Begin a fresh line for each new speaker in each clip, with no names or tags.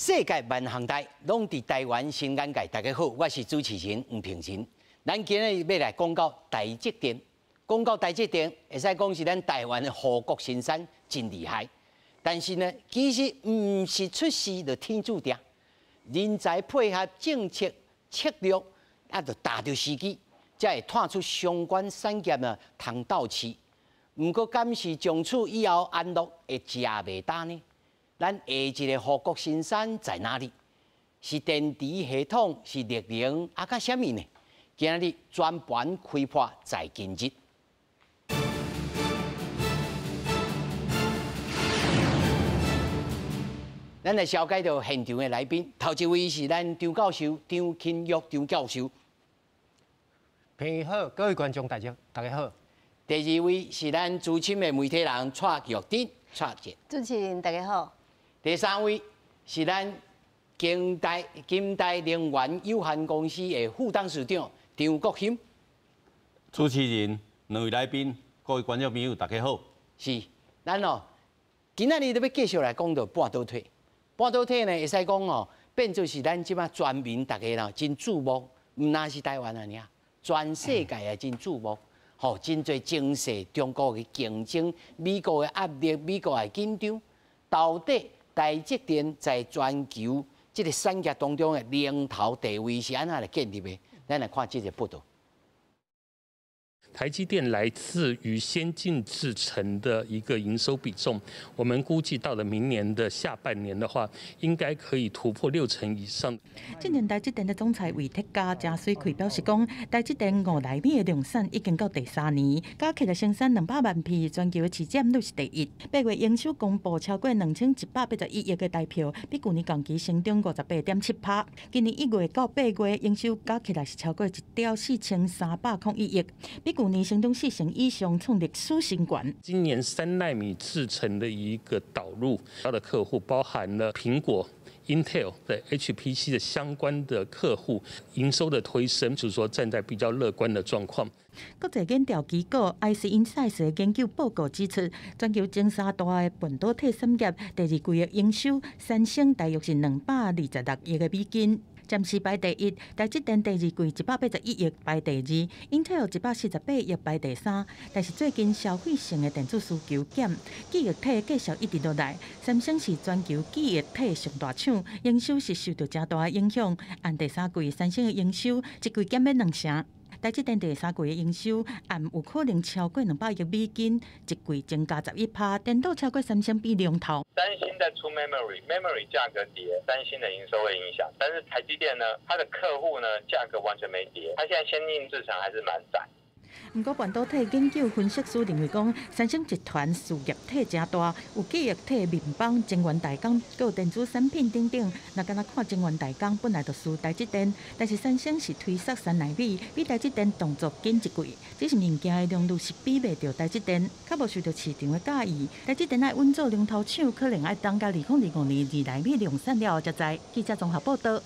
世界萬項代，攏佇台灣新眼界。大家好，我是主持人黃平仁。咱今日欲來講到台積電，講到台積電，會使講是咱台灣的護國神山，真厲害。但是呢，其實毋是出世就天注定，人才配合政策策略，啊，就踏著時機，才會探出相關產業的通鬥市。毋過，敢是從此以後安樂會食袂焦呢？咱下一个護國神山在哪裡？是電池系統，是綠能，啊，閣啥物呢？今日全盤開破在今日。咱來紹介著現場的來賓，頭一位是咱張教授張欽玉張教授。
朋友好，各位觀眾大家大家好。
第二位是咱資深的媒體人蔡玉珍蔡姐。
主持人大家好。
第三位是咱金台金台能源有限公司的副董事長張國興。
主持人、兩位來賓、各位觀眾朋友，大家好。
是，咱哦，今仔日欲繼續來講著半導體。半導體呢，會使講哦，變做是咱這馬全民大家啦真注目，毋但是台灣爾爾，全世界也真注目。吼，真濟情勢，中國的競爭、美國的壓力、美國的緊張，到底台積電在全球這个產業當中的領頭地位是按怎來建立的？咱來看這个報導。
台積電來自於先進製程的一個營收比重，我們估計到了明年的下半年的話，應該可以突破6成以上。
今年台積電的總裁魏哲家誠媠氣表示講，台積電5納米的量產已經到第三年，加起來生產200萬片，全球的市佔率是第一。8月營收公布超過2181億的台票，比舊年同期成長58.7%。今年1月到8月營收加起來是超過1兆4301億，比舊年成長4成以上，創歷史新高。
今年3納米製程的一個導入，它的客戶包含了蘋果、Intel 的 HPC 的相關的客戶，營收的推升，就是說站在比較樂觀的狀況。
國際研調機構 IC Insights 的研究報告指出，全球前三大的半導體產業第二季的營收，三星大約是226億的美金。暫時排第一，台積電第二季181億排第二，Intel 148億排第三。但是最近消費性的電子需求減，記憶體繼續一直落來。三星是全球記憶體上大廠，營收是受著誠大的影響。按第三季三星的營收一季減欲2成。台積電第三季的營收按有可能超過200億美金，一季增加11%，顛倒超過三星變龍頭。
三星在出 memory，memory 價格跌，三星的營收會影響。但是台積電呢，它的客戶呢價格完全沒跌，它現在先進製程還是蠻窄。
毋過半導體研究分析師認為講，三星集團事業體誠大，有記憶體、面板、晶圓代工、閣有電子產品等等。若干焦看晶圓代工本來就輸台積電，但是三星是推捒3納米，比台積電動作緊一季，只是物件的良率是比袂著台積電，較無受著市場的佮意。台積電愛穩做龍頭廠，可能愛等到2025年2納米量產了後才知。記者綜合報導。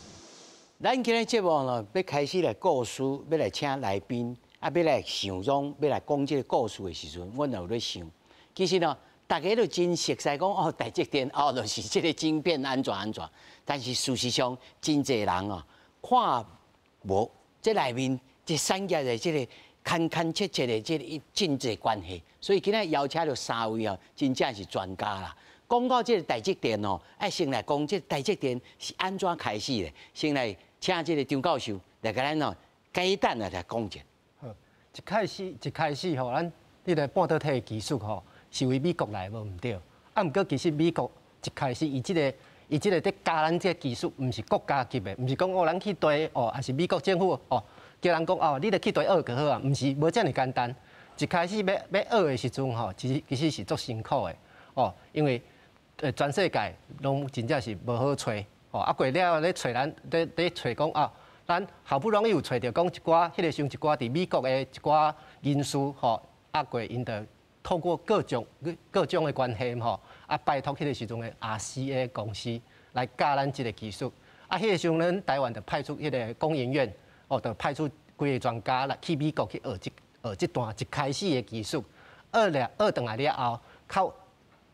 咱今日節目呢，欲開始來故事，欲來請來賓。啊，欲來想講，欲來講這个故事的時陣，阮也有咧想。其實呢，大家都真熟悉講哦，台積電哦，就是這个晶片按怎按怎。但是事實上，真濟人啊，看無這內面這產業的這个牽牽切切的這个真濟關係。所以今日邀請著三位哦，真正是專家啦。講到這个台積電哦，愛先來講這个台積電是按怎開始的。先來請這个張教授來共咱哦簡單的來講者。
一開始吼，咱彼个半導體的技術吼，是為美國來無毋對。啊，毋過其實美國一開始，伊這個佇教咱這个技術，毋是國家級的，毋是講哦，咱去綴哦，抑是美國政府哦，叫人講哦，你著去綴學就好啊，毋是無遮爾簡單。一開始欲欲學的時陣吼，其實是足辛苦的哦，因為全世界攏真正是無好揣哦，啊過了咧揣咱咧咧揣講啊。咱好不容易有揣著講一寡，彼个時陣一寡佇美國的一寡人士吼，啊過𪜶就透過各種的關係吼，啊拜託彼个時陣的 RCA 公司來教咱這个技術。啊，彼个時陣咱台灣就派出彼个工研院，哦，就派出幾个專家來去美國去學這學這段一開始的技術，學了學轉來了後，較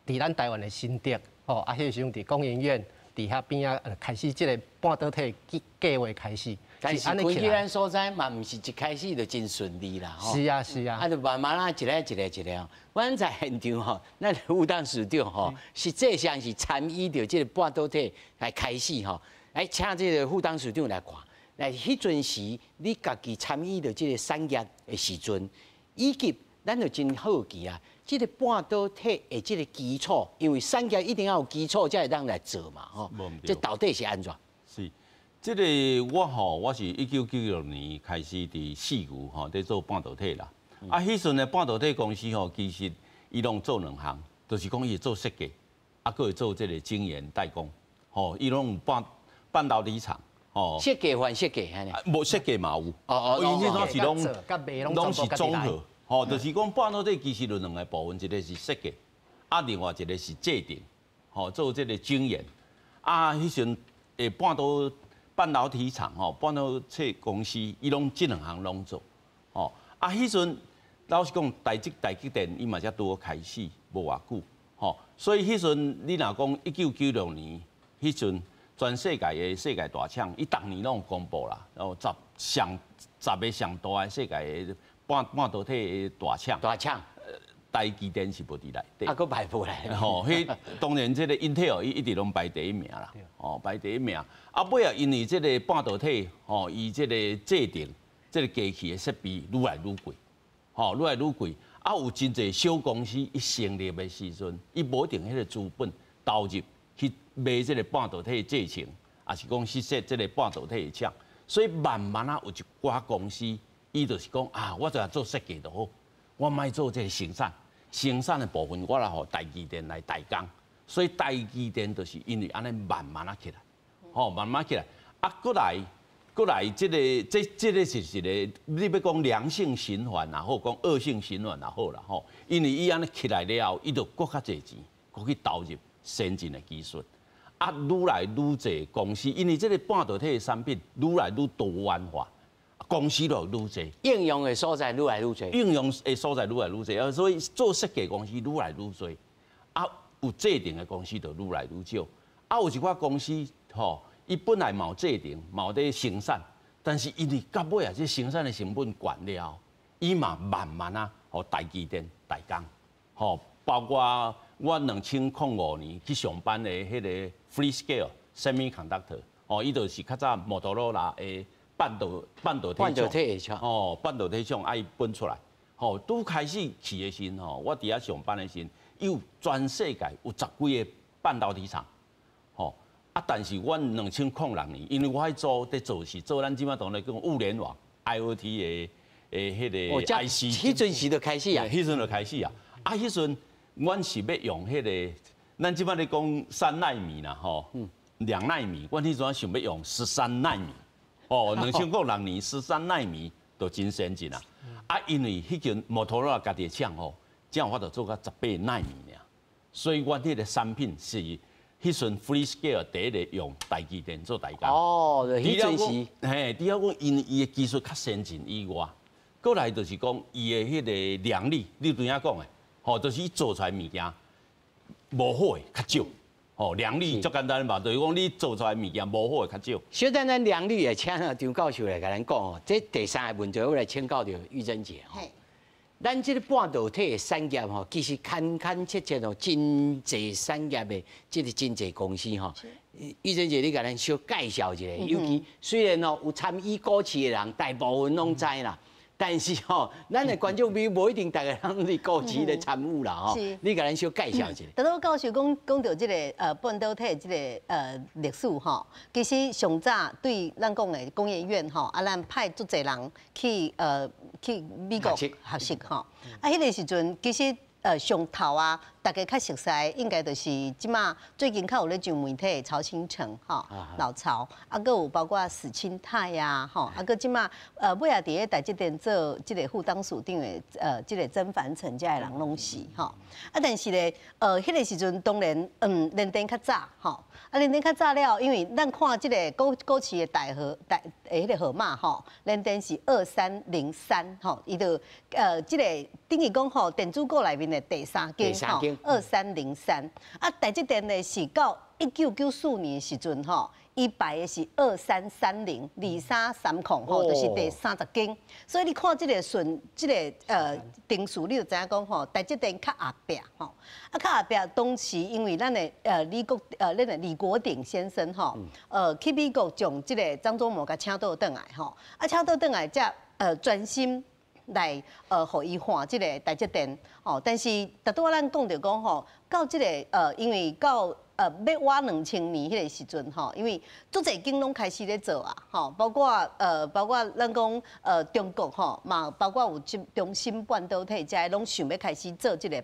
佇咱台灣的心得，吼，啊，彼个時陣佇工研院。佇遐邊仔開始這个半導體計計劃開始。
但是開去咱所在嘛，毋是一開始就真順利啦。
是啊是啊。
啊，就慢慢啊，一个一個一個。阮在現場吼，咱副董事長吼，實際上是參與著這个半導體來開始吼，來請這个副董事長來看。來，彼陣時你家己參與著這个產業的時陣，以及咱就真好奇啊，這个半導體的這个基礎，因為產業一定要有基礎才會當來做嘛，吼。這到底是按怎？
是，這个我吼，我是1996年開始佇四牛吼佇做半導體啦。啊，彼陣的半導體公司吼，其實伊攏做兩項，就是講伊會做設計，啊，閣會做這个晶圓代工，吼，伊攏有半導體廠。
哦，設計換設計，按呢？
無設計嘛有，伊彼陣是攏是綜合，吼，就是講半導體其實有兩个部分，一个是設計，啊，另外一个是製程，吼，做這个晶圓。啊，彼陣的半導體廠吼，半導體公司，伊攏這兩項攏做，吼，啊，彼陣老實講，台積電伊嘛才拄好開始無偌久，吼，所以彼陣你若講1996年彼陣。全世界的世界大廠，伊逐年攏有公布啦，然後十個上大的世界的半導體的大廠。
大廠，
台積電是無佇內底。
啊，閣排無來。
吼，彼當然這个 Intel 伊一直攏排第一名啦，哦，排第一名。啊，尾仔因為這个半導體，吼，伊這个製程，這个機器的設備愈來愈貴，吼，愈來愈貴。啊，有真濟小公司伊成立的時陣，伊無一定彼个資本投入去買這个半導體的製程，抑是講去設這个半導體的廠，所以慢慢啊有一寡公司，伊就是講啊，我就做設計就好，我莫做這个生產，生產的部分我來予台積電來代工，所以台積電就是因為按呢慢慢啊起來，吼，慢慢起來，啊，閣來閣來這个這個是一个，你欲講良性循環也好，講惡性循環也好啦，吼，因為伊按呢起來了後，伊就閣較濟錢，閣去投入先進的技術。啊，愈來愈濟公司，因為這个半導體的產品愈來愈多元化，公司就愈濟，
應用的所在愈來愈濟，
應用的所在愈來愈濟，啊，所以做設計公司愈來愈濟，啊，有製程的公司就愈來愈少，啊，有一寡公司吼，伊本來嘛有製程，嘛有佇生產，但是因為到尾啊，這生產的成本懸了，伊嘛慢慢啊，予台積電代工，吼，包括我2005年去上班的彼个 Freescale Semiconductor，哦，伊就是較早摩托羅拉的半導體廠，哦，半導體廠愛分出來，吼，拄開始去的時吼，我佇遐上班的時，有全世界有十幾个半導體廠，吼，啊，但是阮2006年，因為我彼組佇做是做咱這擺當咧講物聯網 IoT 的彼个 IC，
彼陣時就開始啊，
彼陣就開始啊，啊，彼陣。阮是欲用彼个，咱這擺咧講3納米啦，吼，2納米，阮彼陣想欲用十三納米，哦，2006年十三納米就真先進啊！啊，因為彼間摩托羅拉家己的廠吼，才有法度做到18納米爾，所以阮彼个產品是彼陣 Freescale 第一个用台積電做代工。
哦，彼陣時，
嘿，除了講因為伊的技術較先進以外，閣來就是講伊的彼个良率，你拄仔講的。吼，就是伊做出來物件無好的較少，吼，良率足簡單嘛，就是講你做出來物件無好的較少。
小等咱良率也請張教授來共咱講哦，這第三个問題我來請教著玉珍姐吼。咱這个半導體的產業吼，其實牽牽切切哦，真濟產業的這个真濟公司吼。玉珍姐，你共咱小介紹一下，尤其雖然哦有參與股市的人，大部分攏知啦。但是吼，咱的觀眾朋友無一定逐个人佇股市咧參與啦吼。你共咱小介紹一下。
拄拄教授講講著這个半導體這个歷史吼，其實上早對咱講的工研院吼，啊，咱派足濟人去美國學習吼。啊，彼个時陣其實上頭啊，大家較熟悉，應該就是這馬最近較有咧上媒體的曹興誠吼，老曹，啊，閣有包括史欽泰啊，吼，啊，閣這馬尾仔佇咧台積電做這个副董事長的這个曾凡成遮的人攏是吼，啊，但是咧，彼个時陣當然，聯電較早吼，啊，聯電較早了，因為咱看這个股市的代號代的彼个號碼吼，聯電是2303吼，伊就這个等於講吼，電子股內面的第三間吼，2303，啊，台積電呢是到1994年的時陣吼，伊排的是23302330吼，就是第30間。所以你看這個順這個程序，你就知影講吼，台積電較後壁吼，啊較後壁當時因為咱的呃李國呃咱的李國鼎先生吼，去美國將這個張忠謀共請倒轉來吼，啊請倒轉來才專心來予伊換這個台積電吼，但是拄拄仔咱講著講吼，到這個因為到欲倚2000年彼個時陣吼，因為足濟間攏開始咧做啊，吼，包括咱講中國吼，嘛包括有中芯半導體遮攏想欲開始做這個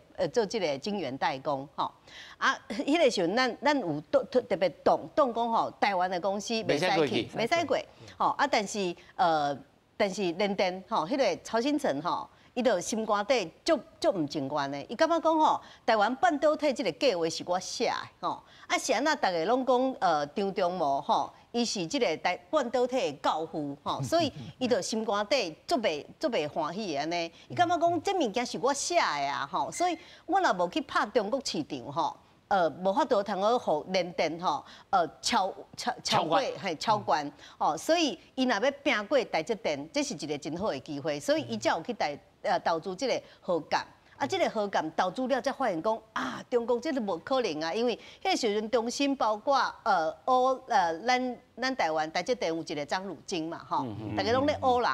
晶圓代工吼。啊，彼個時陣咱有特特別擋擋講吼，台灣的公司袂使去，袂使過，吼啊，但是聯電吼，彼個曹興誠吼，伊就心肝底足足毋情願的，伊感覺講吼，台灣半導體這個計劃是我寫的吼，啊是按怎逐家攏講張忠謀吼，伊是這個台半導體的教父吼，所以伊就心肝底足袂歡喜的按呢，伊感覺講這物件是我寫的啊吼，所以我若無去拍中國市場吼，無法度通好予聯電吼，超過嘿超關吼，所以伊若欲拚過台積電，這是一個真好的機會，所以伊才有去台投資這個荷甲，啊，這個荷甲投資了，才發現講啊，中國這個無可能啊，因為彼個時陣中芯包括烏咱台灣台積電有一個張汝京嘛，吼，逐家攏咧烏人。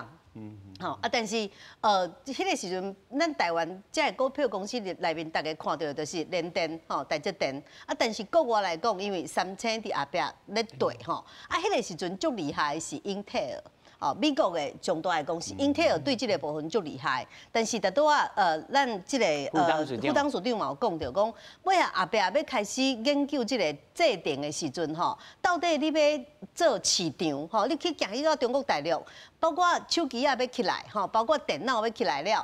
吼啊！但是彼個時陣，咱台灣這个股票公司內面，逐家看著就是聯電吼、台積電啊。但是國外來講，因為三星佇後壁咧綴吼，啊，彼個時陣足厲害的是英特爾。哦，美國的上大的公司英特爾對這個部分足厲害，但是拄拄仔咱這個副董事長嘛有講著講，尾仔後壁欲開始研究這個製程的時陣吼，到底你欲做市場吼，你去行去到中國大陸，包括手機仔欲起來吼，包括電腦欲起來了，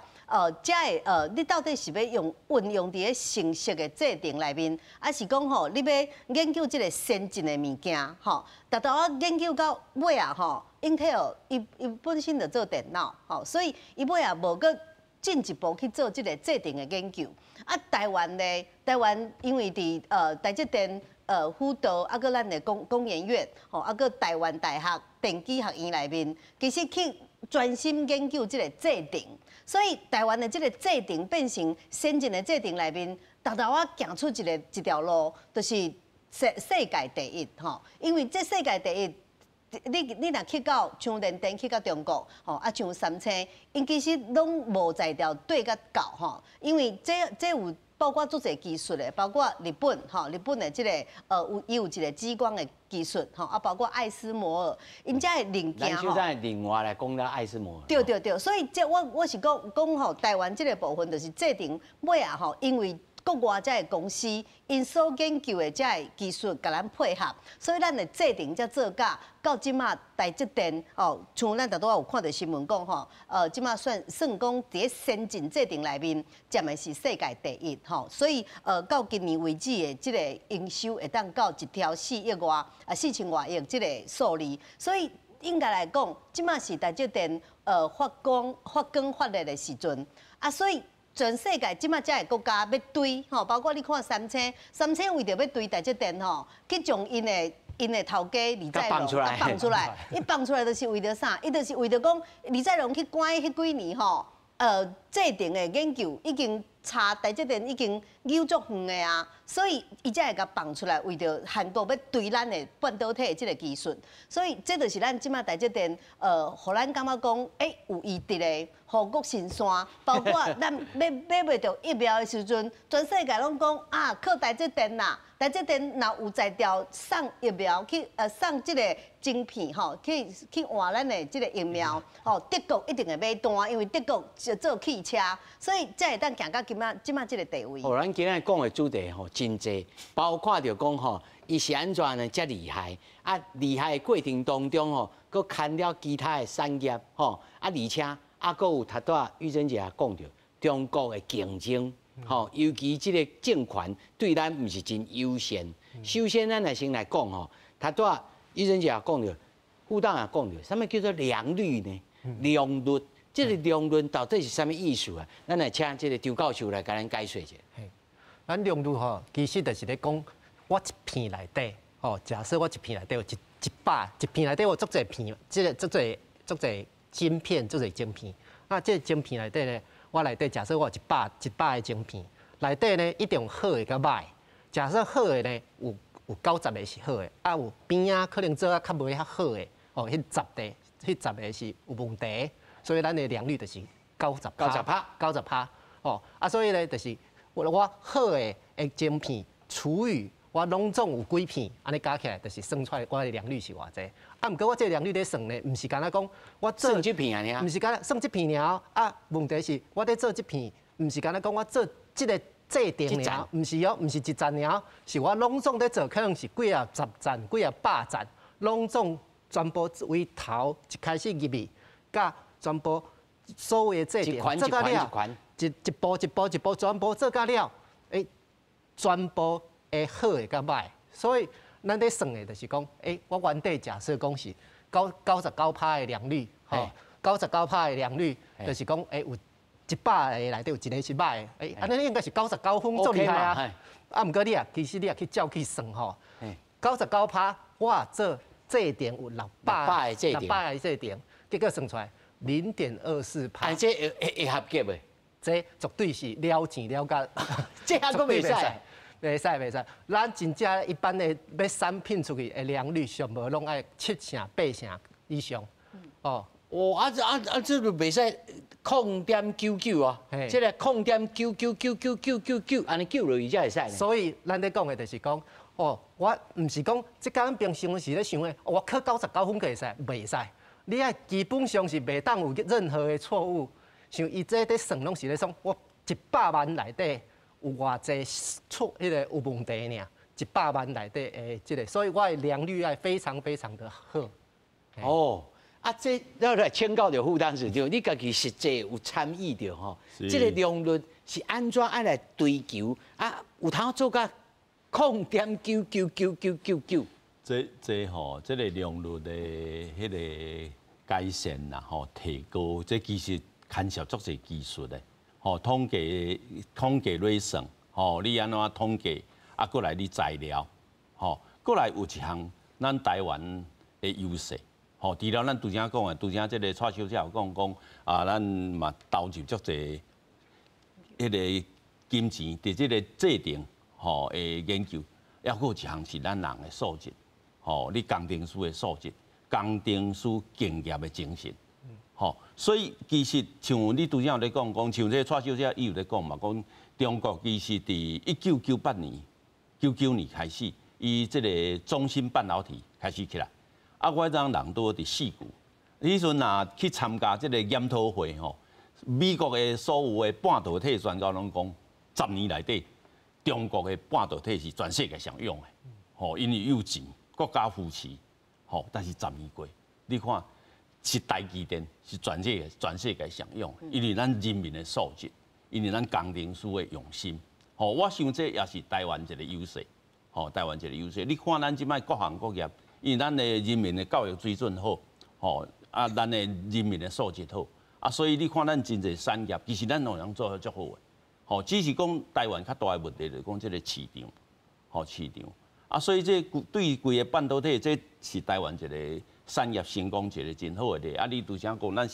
才會你到底是欲用運用佇咧成熟的製程內面，還是講吼，你欲研究這個先進的物件吼？逐逐仔研究到尾仔吼，英特爾伊本身就做電腦，吼，所以伊尾仔無閣進一步去做這個製程的研究。啊，台灣呢？台灣因為佇台積電輔導，啊，閣咱的工研院，吼，啊，閣台灣大學電機學院內面，其實去專心研究這個製程，所以台灣的這個製程變成先進的製程內面，逐逐仔行出一條路，就是世界第一吼。因為這世界第一，你若去到像聯電去到中國吼，啊像三星，𪜶其實攏無才調對甲到吼，因為這有包括足濟技術的，包括日本吼，日本的這個有伊有一個激光的技術吼，啊包括艾斯摩爾，𪜶遮的零件吼。
咱小另外來講到艾斯摩爾。
對對對，所以這我是講講吼，台灣這個部分就是製程尾仔吼，因為國外遮个公司，𪜶所研究的遮个技術，共咱配合，所以咱的製程才做甲到這馬台積電哦，像咱拄拄仔有看著新聞講吼，這馬算講佇咧先進製程內面佔的是世界第一吼，所以到今年為止的這個營收會當到一兆4億外啊4000外億這個數字，所以應該來講，這馬是台積電發光發熱的時陣啊，所以全世界這馬遮个國家欲追吼，包括你看三星，三星為著欲追台積電吼，去將𪜶的頭家李在鎔放出來，伊放出來就是為著啥？伊就是為著講李在鎔去關彼幾年吼，製程的研究已經差台積電已經扭足遠的啊，所以伊才會共放出來，為著韓國欲追咱的半導體的這個技術，所以這就是咱這馬台積電，予咱感覺講，有醫德的護國神山，包括咱欲買袂著疫苗的時陣，全世界攏講啊，靠台積電啦，台積電若有才調送疫苗去，送這個晶片吼，去換咱的這個疫苗，吼，德國一定會買單，因為德國是做汽車，所以才會當行到今仔這馬這個地位。
哦，咱今仔講的主題吼真濟，包括著講吼，伊是按怎呢？遮厲害啊！厲害的過程當中吼，閣牽了其他的產業吼啊，而且啊，閣有頭拄仔玉珍姐也講著中國的競爭吼，尤其這個政權對咱毋是真友善。首先，咱來先來講吼，頭拄仔玉珍姐也講著，副董也講著，啥物叫做良率呢？良率，這個良率到底是啥物意思啊？咱來請這個張教授來共咱解說一下。
咱良率吼，其實就是咧講我一片內底，吼，假設我一片內底有一百，一片內底有足濟片，這個足濟足濟晶片，足濟晶片。啊，這個晶片內底咧，我內底假設我有一百個晶片，內底咧一定有好的佮歹。假設好的呢，有90個是好的，啊有邊仔可能做啊較袂遐好的，哦，彼十個是有問題，所以咱的良率就是九十
90趴。
90趴，哦，啊，所以咧就是我好的晶片除以我攏總有幾片，按呢加起來就是算出來我的良率是偌濟。啊，毋過我這個良率咧算咧，毋是干焦講我做
算這片爾，
毋是干焦算這片爾，啊，問題是我咧做這片，毋是干焦講我做這個製程爾，毋是哦，毋是一層爾，是我攏總咧做，可能是幾啊十層、幾啊百層，攏總全部為頭一開始入去，佮全部所有的製程做甲了，一步一步一步全部做甲了，全部會好的佮歹，所以咱咧算的就是講，我原底假設講是99趴的良率，吼，99趴的良率，就是講，有100個內底有一個是歹的，按呢應該是99分足厲害啊，啊，毋過你啊，其實你也去照去算吼，99趴，我做製程有六百
個製程，
六百個製程，結果算出來0.24趴，
啊，這會合格袂？
這絕對是了錢了甲，
這還閣袂使。
袂使袂使，咱真正一般的欲產品出去的良率上無攏愛七成八成以上。哦，
哦，啊啊啊，這就袂使0.99啊，這個0.9999999按呢九落去才會使。
所以咱咧講的就是講，哦，我毋是講，這咱平常時咧想的，我考99分就會使，袂使。你愛基本上是袂當有任何的錯誤，像伊這咧算攏是咧算，我100萬內底有偌濟錯，彼個有問題爾，100萬內底的這個，所以我的良率愛非常非常的好。
哦，啊，這咱來請教著副董事長，你家己實際有參與著吼，這個良率是按怎愛來追求？啊，有通做甲0.9999999？
這吼，這個良率的彼個改善啦，吼，提高，這其實牽涉足濟技術的。吼，統計來算，吼，你按怎統計？啊，閣來你材料，吼，閣來有一項咱台灣的優勢，吼，除了咱拄才講的，拄才這個蔡小姐有講講啊，咱嘛投入足濟彼個金錢佇這個製程吼的研究，抑閣有一項是咱人的素質，吼，你工程師的素質，工程師敬業的精神。吼，所以其實像你拄才有咧講講，像這個蔡小姐伊有咧講嘛，講中國其實佇1998年、99年開始，伊這個中芯半導體開始起來。啊，我知影人拄佇矽谷，彼陣若去參加這個研討會吼，美國的所有的半導體專家攏講，10年內底中國的半導體是全世界上用的，吼，因為有錢，國家扶持，吼，但是十年過，你看。是台積電是全世界上用，因為咱人民的素質，因為咱工程師的用心，吼，我想這也是台灣一個優勢，吼，台灣一個優勢。你看咱這擺各行各業，因為咱的人民的教育水準好，吼，啊，咱的人民的素質好，啊，所以你看咱真濟產業，其實咱攏通做得足好的，吼，只是講台灣較大的問題就是講這個市場，吼，市場，啊，所以這對規个半導體，這是台灣一個產業成功一個真好的例。啊，你拄才講，咱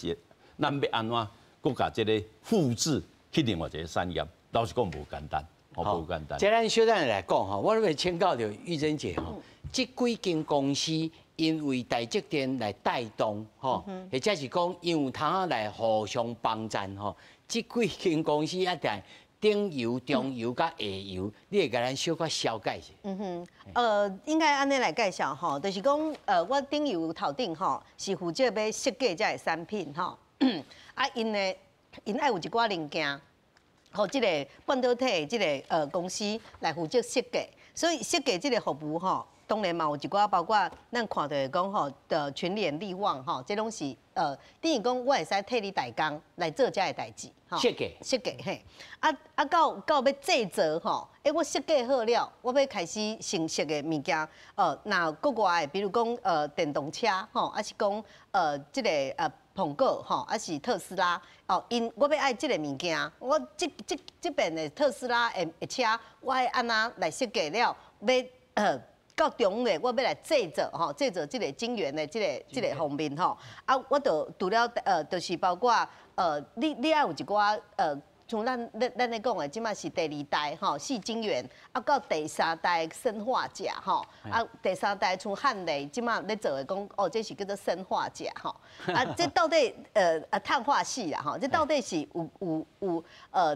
欲按怎閣共這個複製去另外一個產業，老實講無簡單，吼，無簡單。
這咱小等下來講吼，我欲請教著玉珍姐吼，這幾間公司因為台積電來帶動吼，或者是講因有通來互相幫贊吼，這幾間公司啊，佇頂游、中游佮下游，你會共咱小可紹介一下？
嗯哼，應該按呢來介紹吼，就是講，我頂游頭頂吼是負責欲設計這个產品吼，啊，𪜶呢，𪜶愛有一寡零件，予這个半導體的這个公司來負責設計，所以設計這个服務吼，當然嘛有一寡包括咱看著的講吼的群聯、力旺吼，這攏是等於講我會使替你代工來做這个代誌，
吼。設計。
設計嘿，啊啊到到欲製造吼，我設計好了，我欲開始成熟的物件，若國外的，比如講電動車吼，抑是講這个蘋果吼，抑是特斯拉，哦，𪜶我欲愛這个物件，我這這這邊的特斯拉的車，我愛按怎來設計了，欲到中咧，我欲來製造吼，製造這個晶圓的這個方面吼，啊，我就除了就是包括你愛有一寡像咱咧講的，這馬是第二代吼，矽晶圓，啊到第三代砷化鎵吼，啊第三代像漢磊這馬咧做的講，哦，這是叫做砷化鎵吼，啊這到底碳化矽啦吼，這到底是有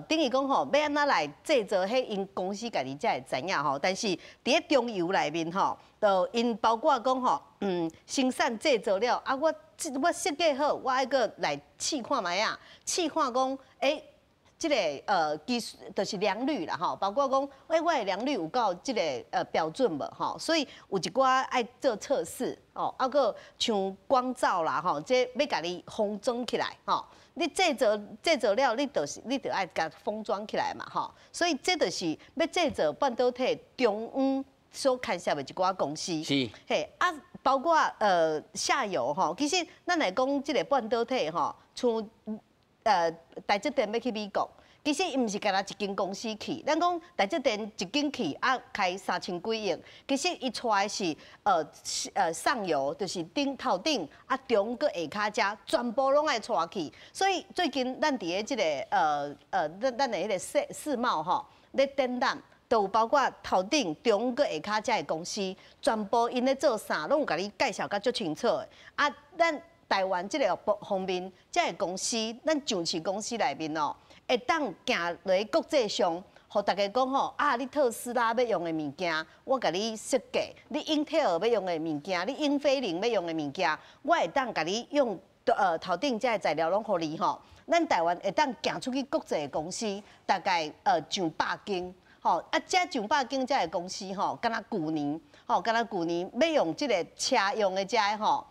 等於講吼，欲按怎來製造，彼𪜶公司家己才會知影吼。但是佇咧中游內面吼，就𪜶包括講吼，生產製造了，啊我設計好，我愛閣來試看覓仔，試看講，欸，這個技術就是良率啦吼，包括講，欸，我的良率有夠這個標準無吼，所以有一寡愛做測試哦，啊閣像光罩啦吼，這欲共你封裝起來吼，你製造了，你就愛共封裝起來嘛吼，所以這就是欲製造半導體中央所牽涉的一寡公司。嘿啊，包括下游吼，其實咱來講這個半導體吼，像台積電欲去美國，其實伊毋是干焦一間公司去。咱講台積電一間去啊，開3000幾億，其實伊帶的是上游，就是頂頭頂啊中閣下跤遮，全部攏愛帶去。所以最近咱佇咧這個咱的彼個世貿吼咧展覽，都有包括頭頂、中閣下跤遮的公司，全部𪜶咧做啥，攏有共你介紹甲足清楚的。啊，咱台灣這個方面，這个公司，咱上市公司內面哦，會當行落國際上，予大家講吼，啊，你特斯拉欲用的物件，我共你設計；你英特爾欲用的物件，你英飛凌欲用的物件，我會當共你用頭頂這个材料攏予你吼。咱台灣會當行出去國際的公司，大概上百間，吼，啊，這上百間這个公司吼，敢若舊年，吼，敢若舊年欲用這个車用的這个吼。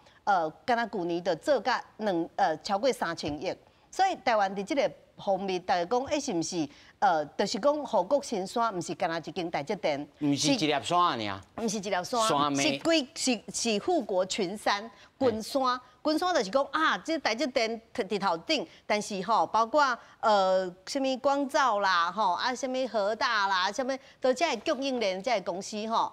敢若舊年就做甲超過3000億，所以台灣佇這個方面，大家講，欸，是毋是？就是講護國神山，毋是干焦一間台積電，
毋是一粒山爾，
毋是一粒山，是規是護國群山，群山，群山就是講啊，這台積電佇頭頂，但是吼，包括啥物光罩啦，吼啊，啥物和大啦，啥物，都這个供應鏈這个公司吼，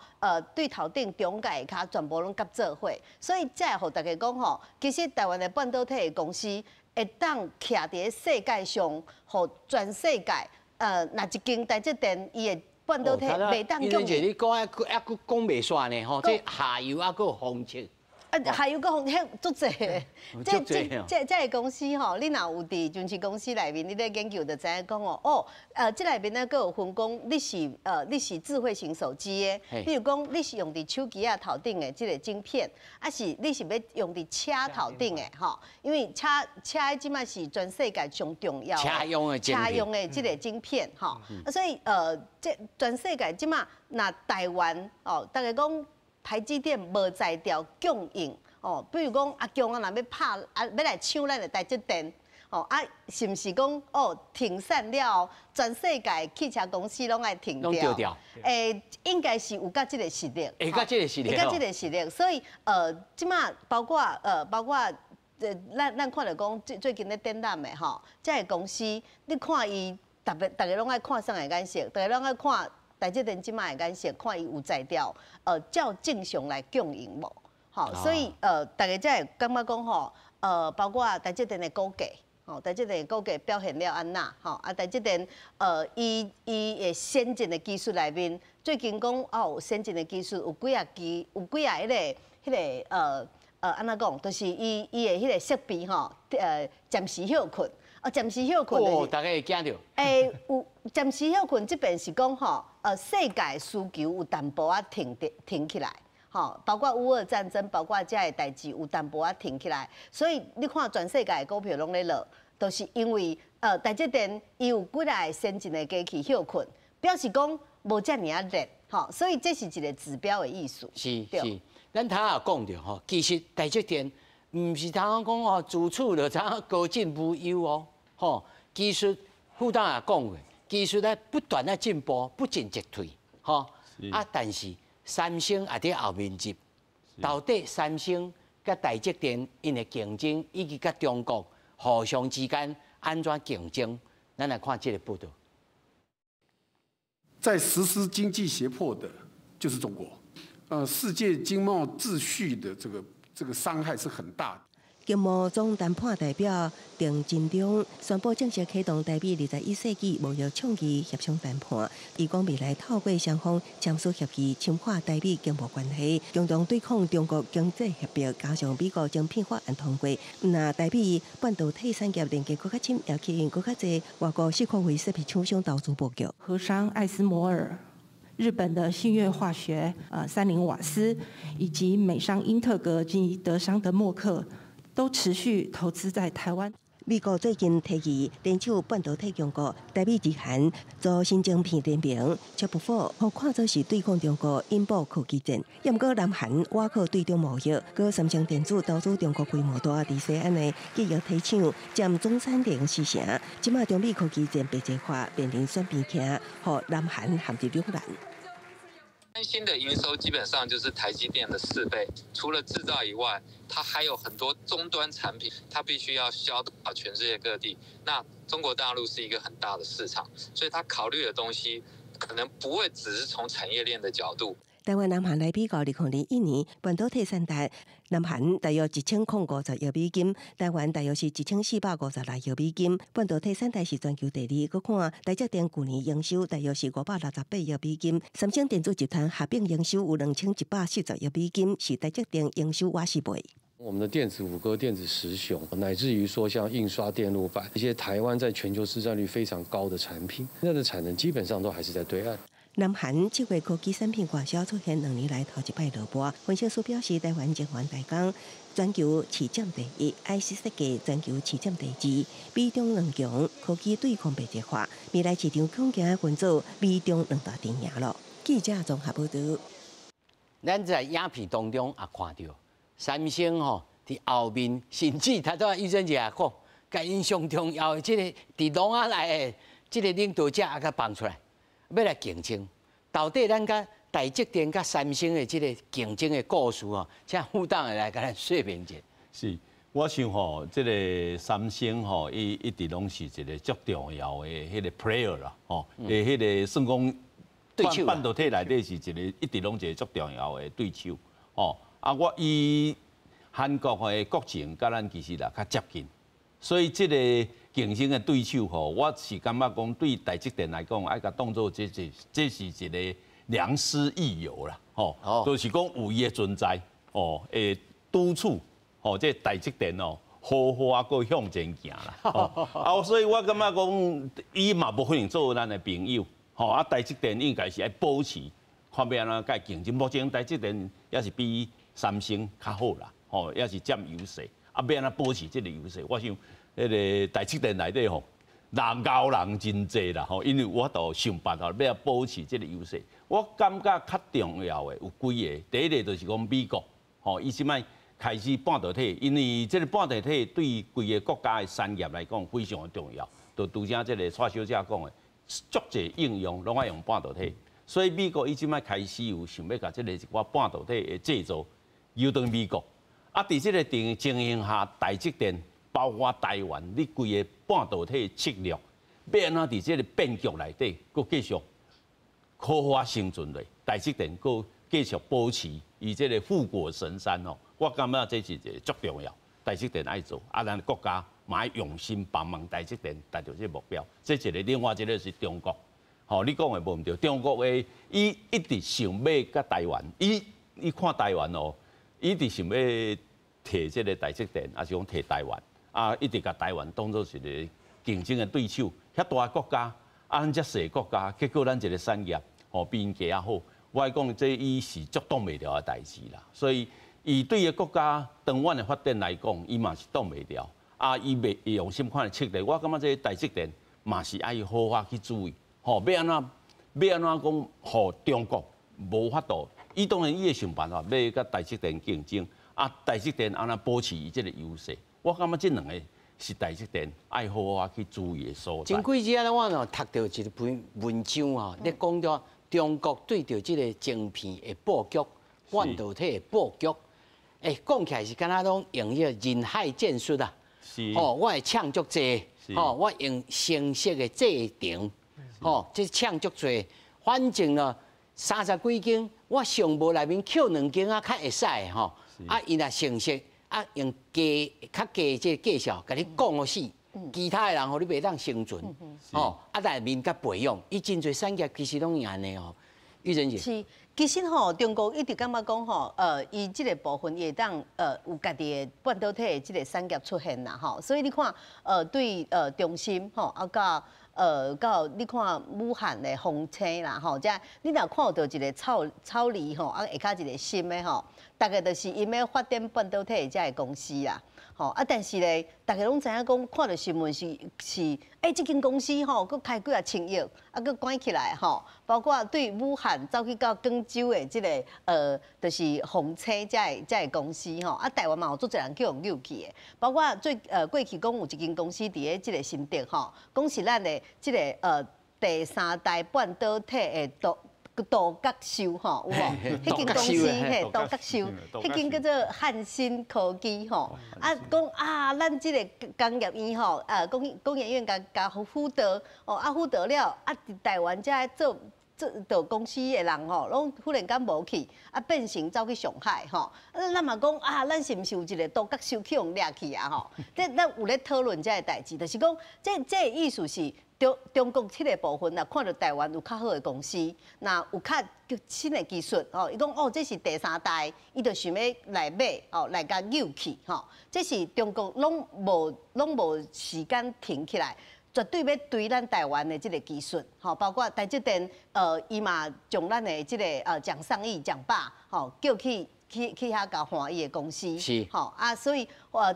對頭頂中間下跤全部攏合做伙，所以才會予大家講吼，其實台灣的半導體的公司會當徛佇咧世界上，予全世界。若一間台積電，伊的半導體袂當供應。
你講啊，閣閣講袂煞呢吼，這下游啊閣有封測。
啊，下游閣封測足濟的。這個公司吼，你若有佇上市公司內面，你咧研究就知影講哦，哦，這內面呢閣有分講，你是智慧型手機的，比如講你是用佇手機仔頭頂的這個晶片，抑是你是欲用佇車頭頂的吼，因為車這馬是全世界上重要的
車用的
車用的這個晶片吼，啊，所以這全世界這馬若台灣哦，大家講台積電無才調供應哦，比如講阿強啊，若欲拍啊，欲來搶咱的台積電，哦啊，是毋是講哦停產了，全世界汽車公司攏愛停掉？欸，應該是有佮這個實力，
會佮這個實力，
會佮這個實力，所以這馬包括咱看著講最近咧展覽的吼，這个公司，你看伊特別，大家攏愛看啥个顏色？大家攏愛看台積電這馬的顏色，看伊有才調，照正常來供應無？吼，所以大家才會感覺講吼，包括台積電的股價，吼，台積電的股價表現了按怎？吼，啊，台積電，伊的先進的技術內面，最近講哦，先進的技術有幾仔支，有幾仔彼個按怎講？就是伊的彼個設備吼，暫時歇睏。哦，暫時歇睏。
哦，大家會驚著。
欸，有暫時歇睏，這邊是講吼，世界需求有淡薄仔停起來，吼，包括烏俄戰爭，包括這个代誌有淡薄仔停起來，所以你看全世界的股票攏咧落，都是因為台積電伊有幾个先進的機器歇睏，表示講無遮爾仔熱，吼，所以這是一個指標的意思。
是是，咱頭仔有講著吼，其實台積電毋是通講哦，自此就知影高枕無憂哦。吼，技術副董也講過，技術咧不斷咧進步，不進則退，吼。啊，但是三星也佇後面入，到底三星佮台積電𪜶的競爭，以及佮中國互相之間按怎競爭，咱來看這個報道。
在實施經濟脅迫的，就是中國。世界經貿秩序的這個傷害是很大的。
經貿總談判代表鄧振中宣布正式啟動台美21世紀貿易倡議協商談判。伊講未來透過雙方簽署協議，深化台美經貿關係，共同對抗中國經濟脅迫，加上美國晶片法案通過，若台美半導體產業連結閣較深，也吸引閣較濟外國矽谷微設備廠商投資布局。
荷商艾司摩爾、日本的信越化學、三菱瓦斯，以及美商英特格及德商的默克，都持續投資在台灣。
美國最近提議聯手半導體強國台美日韓組新晶片聯盟，卻不否予看做是對抗中國引爆科技戰。毋過南韓倚靠對中貿易，閣三星電子投資中國規模大，佇西岸的記憶體廠佔總產能四成。這馬中美科技戰白熱化，面臨選邊徛，予南韓陷入兩難。
三星的營收基本上就是台積電的4倍，除了製造以外，它還有很多終端產品，它必須要銷到全世界各地。那中國大陸是一個很大的市場，所以它考慮的東西可能不會只是從產業鏈的角度。
台灣南韓來比較，2021年半導體產值，南韓大約1050億美金，台灣大約是1456億美金。半導體產值是全球第二，閣看台積電舊年營收大約是568億美金，三星電子集團合併營收有2140億美金，是台積電營收倚四倍。
我們的電子五哥、電子十雄，乃至於說像印刷電路板一些台灣在全球市佔率非常高的產品，那的產能基本上都還是在對岸。
南韓7月科技產品外銷出現2年來頭一擺落寞。分析師表示，台灣晶圓代工全球市佔第一，IC 設計全球市佔第二，美中兩強科技對抗白熱化，未來市場恐驚分做美中兩大陣營咯。記者綜合報導。
咱在影片當中也看著，三星吼佇後面，甚至他都醫生姐講，共𪜶上重要的這个佇籠仔內的這个領導者也共放出來，欲來競爭。到底咱佮台積電佮三星的這个競爭的故事吼，請副董來共咱說明一下。
是，我想吼，這个三星吼，伊一直攏是一个足重要的彼个 player 啦，吼，的彼个算講半導體內底是一個一直攏一个足重要的對手，吼。啊，我伊韓國的國情佮咱其實也較接近，所以這个競爭的對手吼，我是感覺講對台積電來講，愛共當做這是一個良師益友啦，吼，就是講有伊的存在，哦，會督促，吼，這台積電哦，好好啊，閣向前行啦，啊，所以我感覺講，伊嘛無可能做咱的朋友，吼，啊，台積電應該是愛保持，看欲按怎共伊競爭。目前台積電也是比三星較好啦，吼，也是佔優勢，啊，欲按怎保持這个優勢？我想。彼个台積電內底吼，人𠢕人真濟啦吼，因為有法度想辦法欲保持這个優勢。我感覺較重要的有幾个，第一个就是講美國，吼，伊這擺開始半導體，因為這个半導體對規个國家的產業來講非常的重要。就拄才這个蔡小姐講的，足濟應用攏愛用半導體，所以美國伊這擺開始有想欲共這个一寡半導體的製造誘轉美國。啊，佇這个情形下，台積電，包括台灣，你規个半導體策略，欲按怎佇這个變局內底，閣繼續好好生存落？台積電閣繼續保持伊這个護國神山哦，我感覺這是一个足重要。台積電愛做，啊，咱國家嘛愛用心幫忙台積電達到這个目標。這一个，另外一个是中國，吼，你講的無毋對，中國的伊一直想欲佮台灣，伊看台灣哦，伊一直想欲提這个台積電，抑是講提台灣。啊，一直共台灣當做是一个競爭的對手，遐大國家，啊，咱遮細國家，結果咱一个產業吼比𪜶加較好。我愛講，這伊是足擋袂牢的代誌啦。所以，伊對个國家長遠的發展來講，伊嘛是擋袂牢。啊，伊袂用啥款的策略，我感覺這台積電嘛是愛好好去注意，吼，欲按怎欲按怎講，予中國無法度，伊當然伊會想辦法欲佮台積電競爭，啊，台積電按怎保持伊這个優勢？我感覺這兩个是台積電愛好好去注意的所在。
前幾日我有讀著一篇文章吼，咧講著中國對著這个晶片的布局、半導體的布局，講起來是敢若攏用彼个人海戰術啊。吼，我會搶足濟，吼，我用程式的製程，吼，這搶足濟，反正呢， 30幾間，我上無內面抾兩間啊，較會使吼。啊，伊若成熟，啊，用低較低這個價數，共你講予死，其他的人予你袂當生存，吼，啊，內面佮培養，伊真濟產業其實攏是按呢吼。玉珍姐，
是，其實吼，中國一直感覺講吼，伊這個部分伊會當有家己的半導體的這個產業出現啦吼，所以你看，對中芯吼，啊到到你看武漢的封城啦吼，這你若看到一個草草字吼，啊下跤一個心的吼，大概就是𪜶欲發展半導體的這个公司啦。吼啊！但是咧，大家攏知影講，看著新聞是，欸，這間公司吼，閣開幾仔千億，啊，閣關起來吼。包括對武漢走去到廣州的這個就是風車這个公司吼，啊，台灣嘛有足濟人去予誘去的。包括最過去講有一間公司佇咧這個新竹吼，講是咱的這個第三代半導體的獨角獸吼，有無？彼間公司嘿，獨角獸，彼間叫做漢芯科技吼。啊，講啊，咱這个工業院吼，工研院共共輔導，哦，啊輔導了，啊，佇台灣遮做做做公司的人吼，攏忽然間無去，啊，變成走去上海吼。啊，咱嘛講啊，咱是毋是有一个獨角獸去予掠去啊？吼，這咱有咧討論這个代誌，就是講，這個意思是。中國這个部分啊，看著台灣有較好的公司，若有較新的技術，吼，伊講哦，這是第三代，伊就想欲來買，哦，來共誘去，吼，這是中國攏無時間停起來，絕對欲追咱台灣的這个技術，吼，包括台積電，伊嘛將咱的這个蔣尚義蔣爸，吼，叫去遐共換伊的公司，吼啊，所以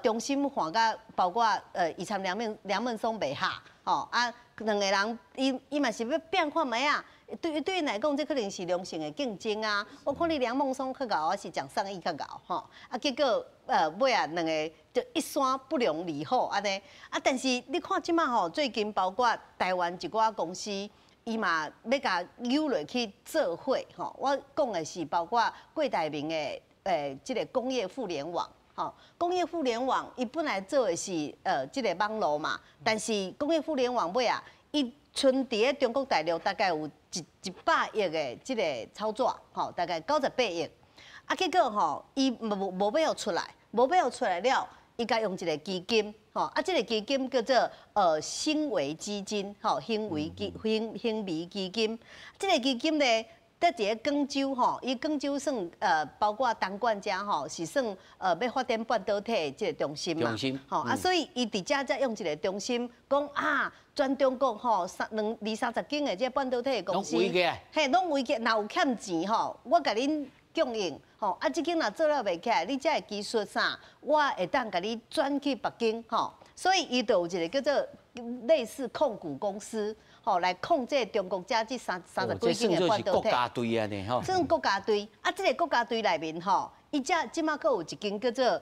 中芯換甲包括伊參梁孟松袂合，吼啊。兩个人，伊嘛是欲變看覓啊？對𪜶來講，這可能是良性的競爭啊。我看你梁孟松較𠢕，還是蔣尚義較𠢕吼？啊，結果尾仔兩个就一山不容二虎按呢。啊，但是你看這馬吼，最近包括台灣一寡公司，伊嘛欲共誘落去做伙吼。我講的是包括郭台銘的這个工業互聯網。吼，工業互聯網伊本來做的是這个網路嘛，但是工業互聯網尾啊，伊賰佇咧中國大陸大概有100億的這个操作，吼，大概98億。啊，結果吼，伊無欲予出來，無欲予出來了，伊共用一个基金，吼，啊，這个基金叫做興微基金，吼，興微基金，這个基金呢，佇佇咧廣州吼，伊廣州算包括東莞遮吼，是算欲發展半導體的這个中心嘛。
中心。
吼啊，所以伊佇遮才用一个中心，講啊，全中國吼三兩二三十間的這半導體的公司，
攏圍起來。
嘿，攏圍起來，若有欠錢吼，我共恁供應吼，啊，這間若做了袂起來，你這个技術啥，我會當共你轉去北京吼。所以伊就有一个叫做類似控股公司。吼，來控制中國遮這三十幾間的半導體。
國家隊按呢吼。
算國家隊，啊，這个國家隊內面吼，伊遮這馬閣有一間叫做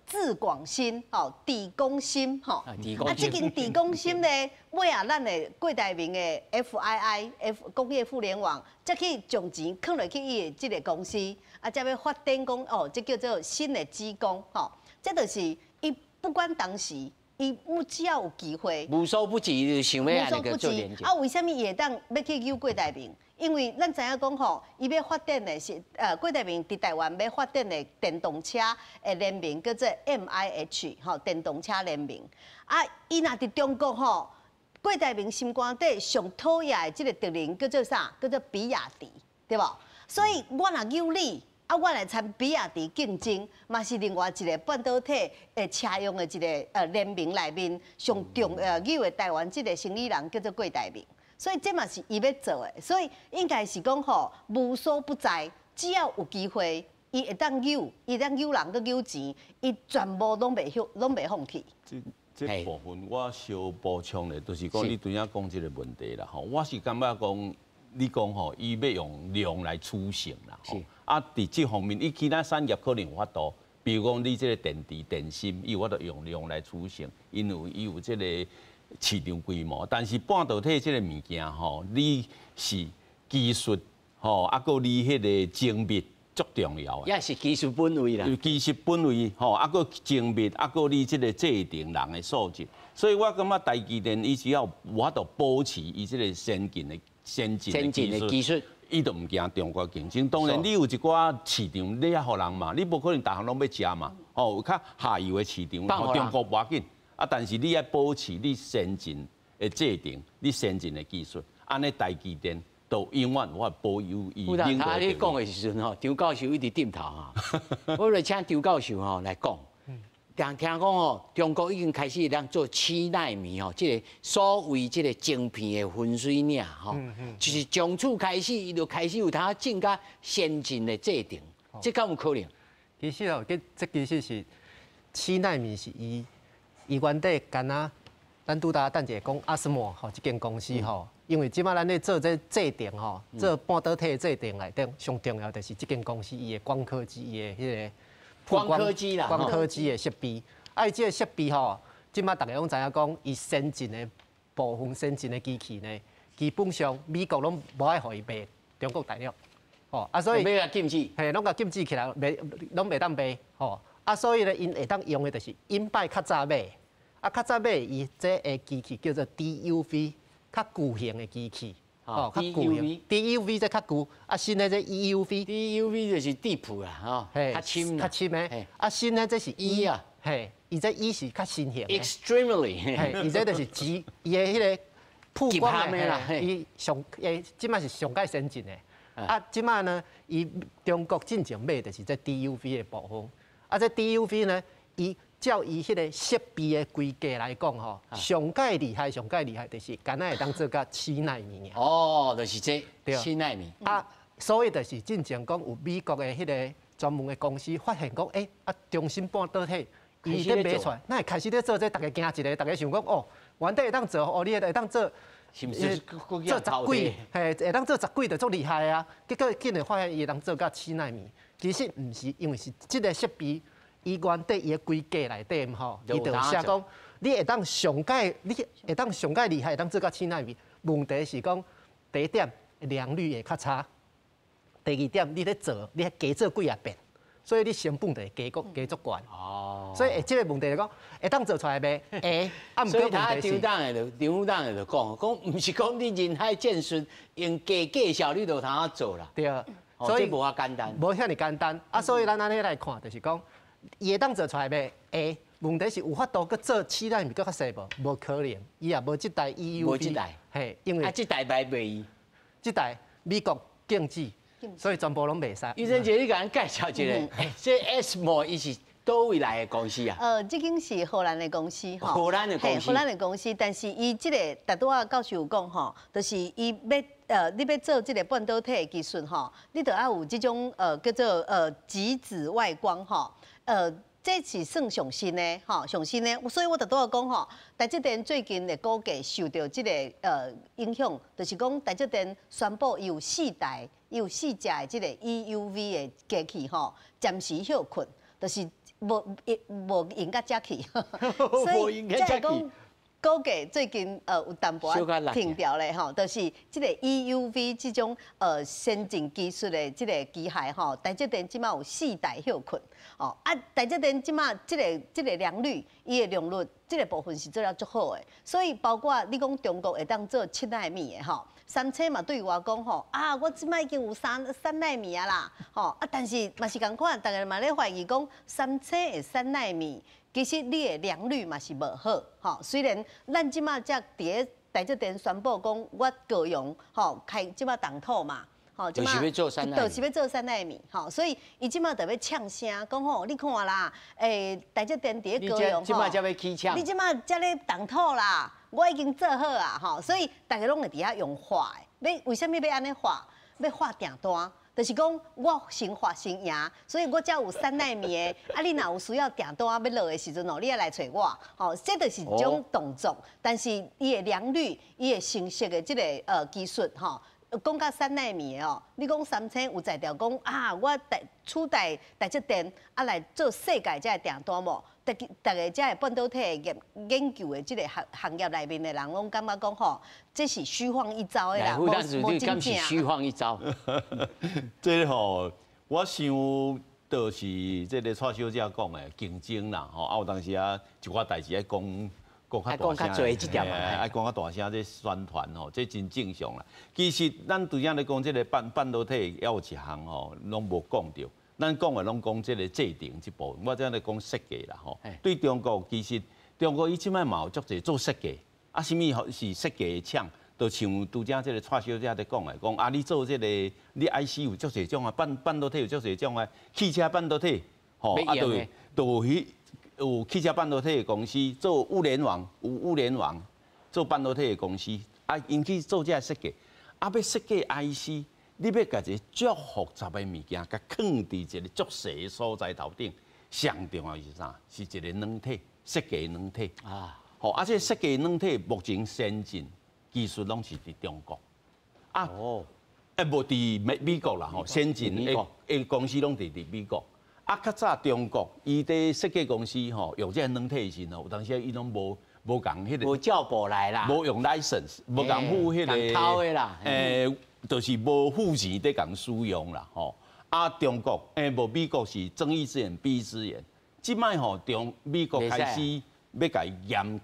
智廣芯，吼，智廣芯，吼。
啊，
這間智廣芯咧，尾仔咱的郭台銘的 FII F 工業互聯網，才去將錢囥落去伊的這个公司，啊，才欲發展講哦，這叫做新的紫光，吼，這就是伊不管當時。伊只要有機會，
無所不至，想欲按呢個做連結。
啊，為啥物伊會當欲去誘郭台銘？因為咱知影講吼，伊欲發展的是郭台銘佇台灣欲發展的電動車的聯盟叫做 MIH 吼，電動車聯盟。啊，伊若佇中國吼，郭台銘心肝底上討厭的這个敵人叫做啥？叫做比亞迪，對無？所以我若誘你。啊，我來參比亞迪競爭，嘛是另外一个半導體的車用的一个聯盟內面上重要的台灣這个生意人叫做郭台銘，所以這嘛是伊欲做的，所以應該是講吼無所不在，只要有機會，伊會當誘，伊會當誘人閣誘錢，伊全部攏袂放棄。
這部分我小補充咧，就是講你拄才講這个問題啦吼，我是感覺講。你講吼，伊欲用量來取勝啦，吼。啊，佇這方面，伊其他產業可能有法度，比如講你這个電池、電芯，伊有法度用量來取勝，因為伊有這个市場規模。但是半導體這个物件吼，你是技術吼，啊，閣你彼个精密足重要
的。也是技術本位啦。
技術本位吼，啊，閣精密，啊，閣你這个製程人的素質。所以我感覺台積電伊只要有法度保持伊這个先進的技術，伊就毋驚中國競爭。當然，你有一寡市場，你愛予人嘛，你無可能逐項攏欲食嘛。哦，有較下游的市場，予中國無要緊。啊，但是你愛保持你先進的制程，你先進的技術，按呢台積電都永遠有法保有伊領導。
啊，你講的時陣吼，張教授一直點頭哈。我來請張教授吼來講。聽聽講吼，中國已經開始咧做7納米吼，這個所謂這個晶片的分水嶺吼，就是從此開始，伊就開始有通進較先進的制程，這敢有可能？
其實哦，這其實是7納米是伊伊原底敢若，咱拄焦等一下講阿斯莫吼，這間公司吼，因為這擺咱咧做這製程吼，做半導體的製程內底，上重要就是這間公司伊的光刻機，伊的彼個。
光刻機啦，
光刻機的設備，啊，伊這個設備吼，這擺大家攏知影講，伊先進的部分先進的機器呢，基本上美國攏無愛予伊賣中國大陸，吼，啊，所以
欲共禁止，
嘿，攏共禁止起來，袂攏袂當賣，吼，啊，所以咧，𪜶會當用的就是𪜶擺較早買，啊，較早買伊這個機器叫做 DUV，較舊型的機器。
哦，較舊型
，DUV 這較舊，啊，新的這 EUV，
DUV 就是 deep 啦，吼，較深，
較深的，啊，新的這是 E 啊，嘿，伊這 E 是較新型
的，extremely，
嘿，伊這就是極，伊的彼個曝光的啦，伊上，欸，這擺是上蓋先進的，啊，這擺呢，伊中國進前買就是這 DUV 的部分，啊，這 DUV 呢，伊照伊彼個設備的規格來講吼，上蓋厲害，上蓋厲害，就是敢若會當做到7納米。
哦，就是這7納米。
啊，所以就是進前講有美國的彼個專門的公司發現講，欸，啊，中芯半導體伊咧賣出來，哪會開始咧做這個，大家驚一下，大家想講哦，原底會當做，哦，你會當做，
是毋是
做十幾，嘿，會當做十幾就足厲害啊！結果竟然發現伊會當做到七納米，其實毋是，因為是這個設備。伊原底伊的規格內底吼，伊就寫講，你會當上蓋，你會當上蓋厲害，會當做到七納米。問題是講，第一點良率會較差，第二點你咧做，你加做幾仔遍，所以你成本就會加閣加足懸。哦。所以這個問題就講，會當做出來袂？會。啊，
所以他張董的就張董的就講，講毋是講你人海戰術用加介紹你就通做啦。
對。
所以無遐簡單。
無遐爾簡單。啊，所以咱按呢來看，就是講。伊會當做出來袂？會，問題是有法度閣做七納米閣較細無？無可能，伊也無這台 EUV。
無這台，
嘿，因為
啊，這台賣袂伊？
這台美國禁止，所以全部攏袂使。
醫生姐，你共咱介紹一下，這 ASML 伊是佗位來的公司啊？
這間是荷蘭的公司，
吼。荷蘭的公司。
荷蘭的公司，但是伊這個拄拄仔教授有講吼，就是伊欲你欲做這個半導體的技術吼，你著愛有這種叫做極紫外光吼。這是算上新的，吼，上新的，所以我拄拄仔講吼，台積電最近的股價受著這個影響，就是講台積電宣布伊有四台，伊有四隻的這個 EUV 的機器吼，暫時歇睏，就是無無用甲遮去，
所以才會講
股價最近有淡薄仔停掉咧吼，就是這個 EUV 這種先進技術的這個機械吼，台積電這馬有四台歇睏。哦，啊，台積電這馬這個良率，伊的良率這個部分是做了足好的，所以包括你講中國會當做七納米的吼，三星嘛對外講吼，啊，我這馬已經有3納米啊啦，吼，啊，但是嘛是仝款，大家嘛咧懷疑講三星的三納米，其實你的良率嘛是無好，吼，雖然咱這馬才佇咧台積電宣布講，我高雄吼開這馬動土嘛。
吼，就是欲做三納
米，就是欲做三納米，吼，所以伊這馬就欲嗆聲，講吼，你看啦，欸，台積電佇咧高雄
吼，這馬才欲起搶，
你這馬才咧動土啦，我已經做好啊，吼，所以大家攏會佇遐用畫的，欲為啥物欲按呢畫？欲畫訂單，就是講我先畫先贏，所以我才有三納米的。啊，你若有需要訂單欲落的時陣哦，你愛來揣我，吼，這就是一種動作，但是伊的良率，伊的成熟的這個技術，吼。講到三納米的哦，你講三星有才調講啊，我台取代台積電啊來做世界這个訂單無？逐逐个這个半導體的研研究的這个行行業內面的人攏感覺講吼，這是虛晃一招的啦，
無真正。虛晃一招。
這個吼，我想就是這個蔡小姐講的競爭啦，吼啊有當時啊一寡代誌愛講。講較大聲，愛講較大聲，這宣傳吼，這真正常啦。其實咱拄才咧講這個半導體，猶有一項吼，攏無講著。咱講的攏講這個製程這部分，我這咧講設計啦吼。對中國其實中國伊這擺嘛有足濟做設計，啊，啥物是設計的廠，就像拄才這個蔡小姐咧講的，講啊，你做這個你 IC 有足濟種啊，半導體有足濟種啊，汽車半導體，吼啊，對，就彼。有汽車半導體的公司做物聯網，有物聯網做半導體的公司，啊，𪜶去做這个設計，啊，欲設計 IC，你欲共一个足複雜的物件，共囥佇一个足細的所在頭頂，上重要是啥？是一个軟體設計軟體啊，吼，啊，這個設計軟體目前先進技術攏是佇中國，啊，欸，無佇美國啦吼，先進的公司攏佇美國。啊，較早中國伊佇設計公司吼，用這个軟體的時陣，有當時伊攏無共彼個，
無照簿來啦，
無用 license，無共付彼個，
偷的啦，
就是無付錢佇共使用啦，吼。啊，中國無美國是睜一隻眼閉一隻眼，這擺吼中美國開始欲共伊嚴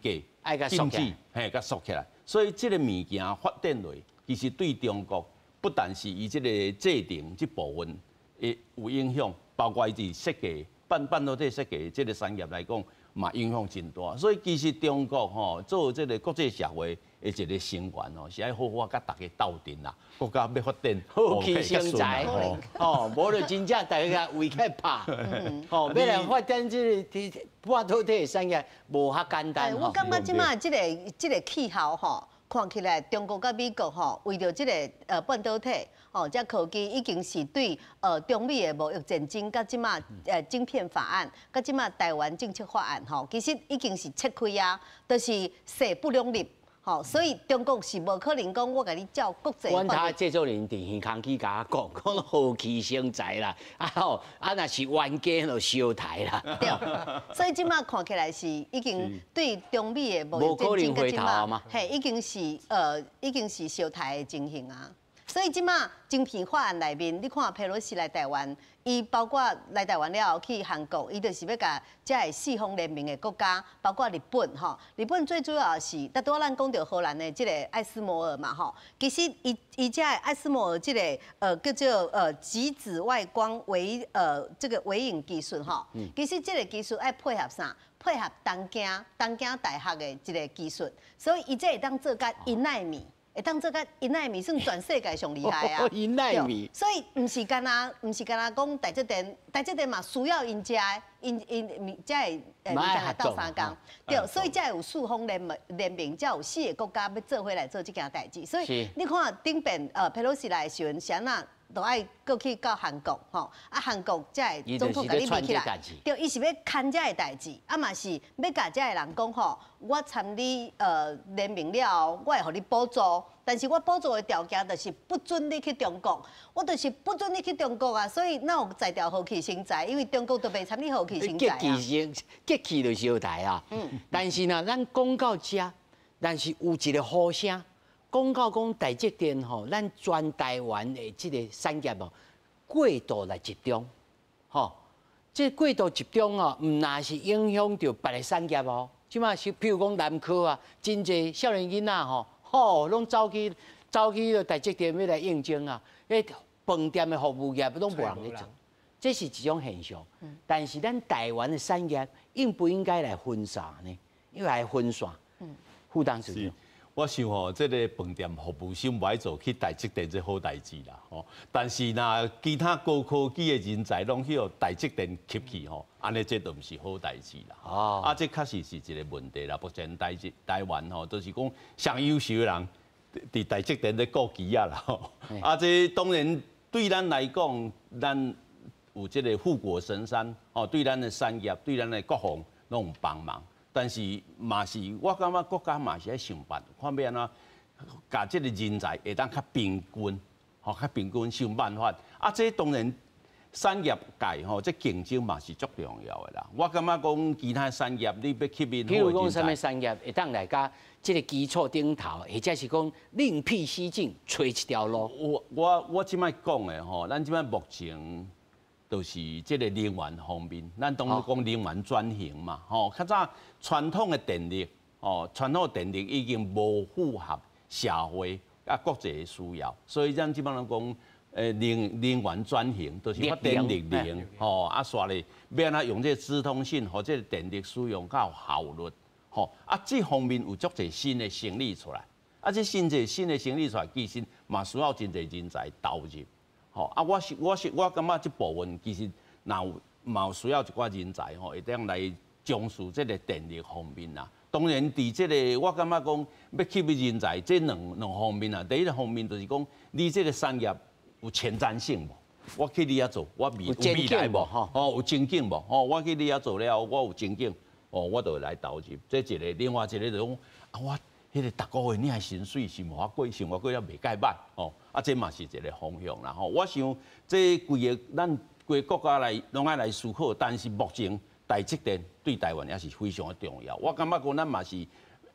格禁止，嘿，共鎖起來。所以這个物件發展落，其實對中國不但是伊這个製程這部分會有影響。包括伊佇設計半導體設計這个產業來講，嘛影響真大。所以其實中國吼做這个國際社會的一個成員吼，是愛好好佮大家鬥陣啦。國家欲發展，
和氣生財吼，無就真正大家圍起來拍。吼，欲來發展這个半導體的產業，無遐簡單。
我感覺這擺這個氣候吼，看起來中國佮美國吼，為著這個半導體吼，這科技已經是對中美的貿易戰爭，佮這擺晶片法案，佮這擺台灣政策法案吼，其實已經是切開啊，就是勢不兩立。吼，所以中國是無可能講我共你照國際。
阮他製作人佇耳空去共我講，講和氣生財啦，啊吼，啊若是冤家就相刣啦。
對，所以這擺看起來是已經對中美的貿易戰爭，佮這擺，嘿，已經是相刣的情形啊。所以這擺晶片法案內面，你看佩洛西來台灣，伊包括來台灣了後去韓國，伊就是欲共這个四方聯盟的國家，包括日本吼。日本最主要是，拄仔咱講著荷蘭的這個艾斯摩爾嘛吼。其實伊這个艾斯摩爾這個叫做極紫外光微這個微影技術吼。其實這個技術愛配合啥？配合東京大學的這個技術，所以伊這會當做甲1納米。會當做甲1納米算全世界上厲害啊！
1納米，
所以毋是干焦講台積電，台積電嘛需要𪜶遮的，𪜶𪜶才會物件來鬥相共。對，所以才會有四方聯盟，才有四个國家欲做伙來做這件代誌。所以你看頂遍佩洛西來的時陣，是按怎都愛閣去到韓國吼，啊韓國才會總統共你圍起來，對，伊是欲牽這个代誌，啊嘛是欲共遮个人講吼，我參你聯盟了後，我會予你補助，但是我補助的條件就是不准你去中國，我就是不准你去中國啊，所以哪有才調和氣生財？因為中國都袂參你和氣生財啊。
激氣激氣就相刣啊。但是呢，咱講到遮，但是有一個呼聲。講到講台積電吼，咱全台灣的這個產業哦，過度來集中，吼，這過度集中哦，毋但是影響著別个產業哦。這擺是譬如講南科啊，真濟少年囡仔吼，吼，攏走去台積電欲來應徵啊，彼飯店的服務業攏無人咧做，這是一種現象。但是咱台灣的產業應不應該來分散呢？應該來分散，負擔是。
我想吼，這个飯店服務生無愛做去台積電這好代誌啦，吼。但是若其他高科技的人才攏去予台積電吸去吼，按呢這就毋是好代誌啦。啊，這確實是一個問題啦。目前台灣吼，都是講上優秀的人佇台積電咧顧機仔啦。吼。啊，這當然對咱來講，咱有這个護國神山，吼，對咱的產業、對咱的國防攏有幫忙。但是嘛是，我感覺國家嘛是愛想辦法，看欲按怎共這个人才會當較平均，吼，較平均想辦法。啊，這當然產業界吼，這競爭嘛是足重要的啦。我感覺講其他產業你欲吸引，
譬如講啥物產業會當來佮這个基礎頂頭，或者是講另闢蹊徑，揣一條路。
我這擺講的吼，咱這擺目前就是這个能源方面，咱當然講能源轉型嘛，吼，較早傳統的電力，哦，傳統電力已經無符合社會啊國際的需要，所以咱這擺攏講，能源轉型，就是發電綠能，吼啊，煞咧欲按怎用這個資通訊予這個電力使用較有效率，吼啊，這方面有足濟新的生意出來，啊，這新濟新的生意出來，其實嘛需要真濟人才投入，吼啊，我感覺這部分其實若有嘛有需要一寡人才吼，會當來從事這個電力方面啦。當然，佇這個我感覺講欲吸引人才，這兩方面啊。第一個方面就是講，你這個產業有前瞻性無？我去你遐做，我有未來無？吼，有前景無？吼，我去你遐做了後，我有前景，哦，我就會來投入。這一個，另外一個就是講，啊，我彼個逐個月領的薪水生活過生活過了袂蓋䆀，吼，啊，這嘛是一個方向啦。吼，我想這規个咱規個國家來攏愛來思考，但是目前台積電對台灣也是非常的重要。我感覺講咱嘛是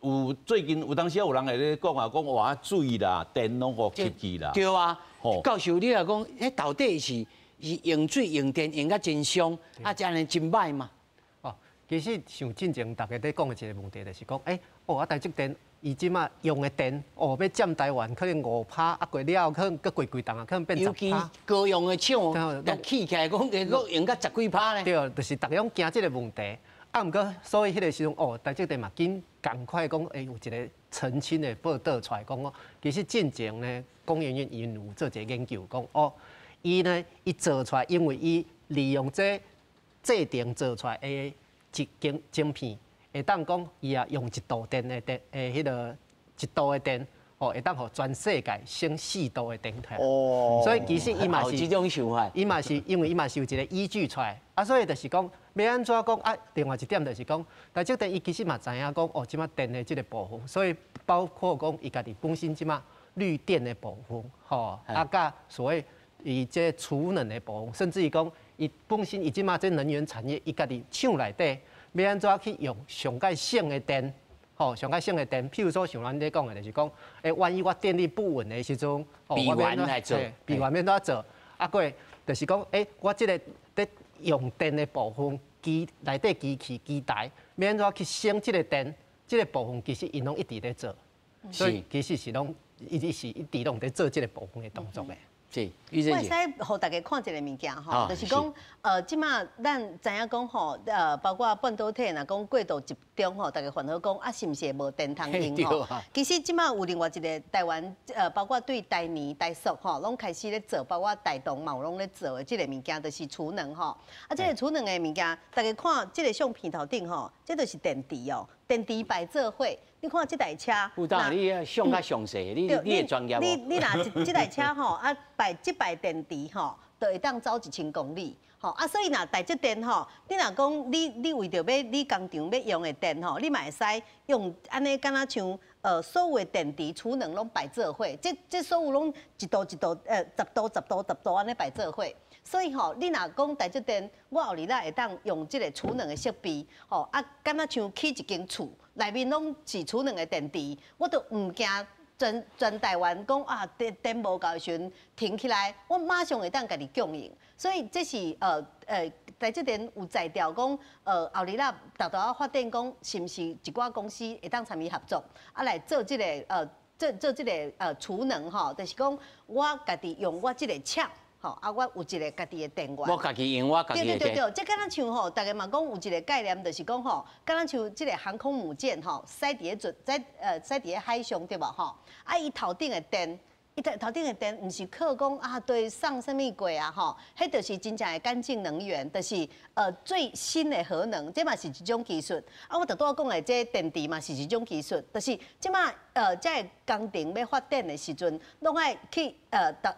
有最近有當時有人會咧講啊，講哇水啦、電攏予吸去啦。
對啊，教授你若講，彼到底是用水用電用甲真傷，啊，這按呢真䆀嘛？
哦，其實像進前大家咧講的一個問題，就是講，哦，啊台積電伊這馬用的電，哦，欲佔台灣可能5%，啊過了後可能閣過幾冬啊，可能變十
尤其
趴。
高雄的廠，若起起來講，閣用甲十幾趴呢。
對，就是大家攏驚這個問題。啊，毋過所以彼個時陣，哦，台積電嘛緊仝快講，有一個澄清的報道出來講哦，其實進前呢，工研院𪜶有做一個研究，講哦，伊呢，伊做出來，因為伊利用這製程做出來的一間晶片，會當講伊也用一度電的電，彼個一度的電，哦，會當予全世界省4度的電出來。
哦。
所以其實伊嘛是
這種想法，
伊嘛是因為伊嘛是有一個依據出來，啊，所以就是講。欲按怎講啊？另外一點就是講，台積電伊其實嘛知影講哦，這馬電的這個部分，所以包括講伊家己本身這馬綠電的部分，吼，啊，佮所謂伊這儲能的部分，甚至於講伊本身伊這馬這能源產業，伊家己廠內底欲按怎去用上蓋省的電，吼，上蓋省的電，譬如說像咱咧講的，就是講，萬一我電力不穩的時陣，
備援來做，
備援欲按怎做，啊，閣就是講，我這個咧用電的部分。機內底機器機台，欲按怎去省這個電，這個部分其實𪜶攏一直咧做，所以其實是攏一直是一直攏佇做這個部分的動作的。
是，
我會使予大家看一個物件吼，就是講，這馬咱知影講吼，包括半導體若講過度集中吼，大家煩惱講啊，是毋是會無電通用吼？其實這馬有另外一個台灣，包括對台泥、台塑吼，攏開始咧做，包括台糖嘛有攏咧做的這個物件，就是儲能吼。啊，這個儲能的物件，大家看這個相片頭頂吼，這就是電池哦，電池擺做伙。你看這台車，
有當你想較詳細，你的專業。
你若這台車吼，啊擺這擺電池吼，就會當走1000公里，吼啊，所以若台積電吼，你若講你為著欲你工廠欲用的電吼，你嘛會使用按呢，敢若像所有的電池儲能攏擺做伙，這所有攏一度一度10度10度10度按呢擺做伙。所以吼，你若講台積電，我後日仔會當用這個儲能的設備，吼啊，敢若像起一間厝，內面攏是儲能的電池，我都毋驚全台灣講啊電無夠的時陣停起來，我馬上會當家己供應。所以這是台積電有才調講，後日仔逐逐仔發展講，是毋是一寡公司會當參與合作，啊來做這個做做這個儲能吼，就是講我家己用我這個廠。吼啊！我有一個家己的電源。
我家己用我家己的電。
對對對對，這敢若像吼，大家嘛講有一個概念，就是講吼，敢若像這個航空母艦吼，駛佇咧船，駛佇咧海上對無吼？啊，伊頭頂的電，伊頭頂的電，毋是靠講啊，對送啥物過啊吼？彼就是真正的乾淨能源，就是最新的核能，這嘛是一種技術。啊，我拄仔講的這電池嘛是一種技術，就是這馬這個工程欲發展的時陣，攏愛去仝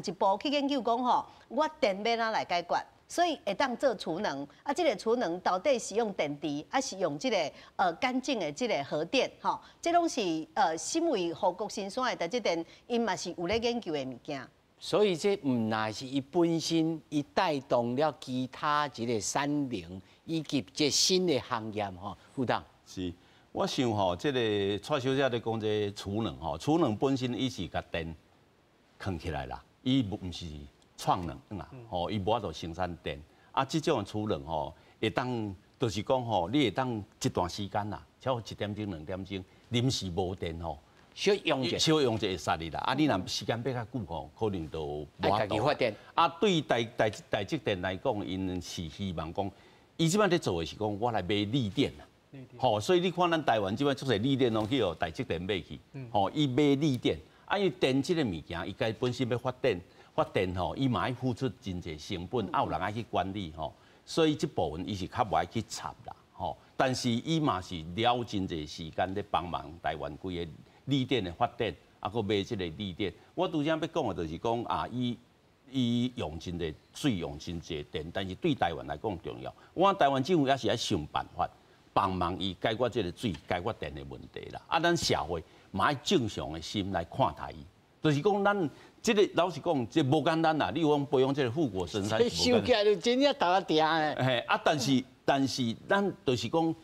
一步去研究講吼，我電欲按怎來解決，所以會當做儲能。啊，這個儲能到底是用電池，還是用這個乾淨的這個核電？吼，這攏是身為護國神山的台積電，𪜶嘛是有咧研究的物件。
所以這毋但是伊本身，伊帶動了其他這個產能以及這新的行業吼，副董。
是，我想吼，這個蔡小姐咧講這儲能吼，儲能本身伊是共電囥起來啦，伊毋是創能啊，吼，伊無法度生產電。啊，這種儲能吼，會當就是讲吼，你會當一段時間啦，超過1點鐘、2點鐘，臨時無電吼，
小用者，
小用者會殺你啦。啊，你若時間變較久吼，可能就無
法度發電。
啊，對台積電來講，𪜶是希望講，伊這擺咧做的是講，我來買綠電啦。吼，所以你看咱台灣這擺足濟綠電攏去予台積電買去，吼，伊買綠電，啊，因為電這個物件，伊家本身欲發電，發電吼，伊嘛愛付出真濟成本，啊，有人愛去管理吼。所以這部分伊是較無愛去插啦，吼。但是伊嘛是了真濟時間咧幫忙台灣規个綠電的發展，啊，閣買這个綠電。我拄才欲講的就是講啊，伊用真濟水，用真濟電，但是對台灣來講重要。我台灣政府也是愛想辦法幫忙伊解決這个水、解決電的問題啦。啊，咱社會嘛愛正常的心來看待伊，就是講咱。這个老實講，這無簡單啦。你講培養這个護國神山，
想起來就真正頭疼的。
嘿，啊，但是，咱就是講，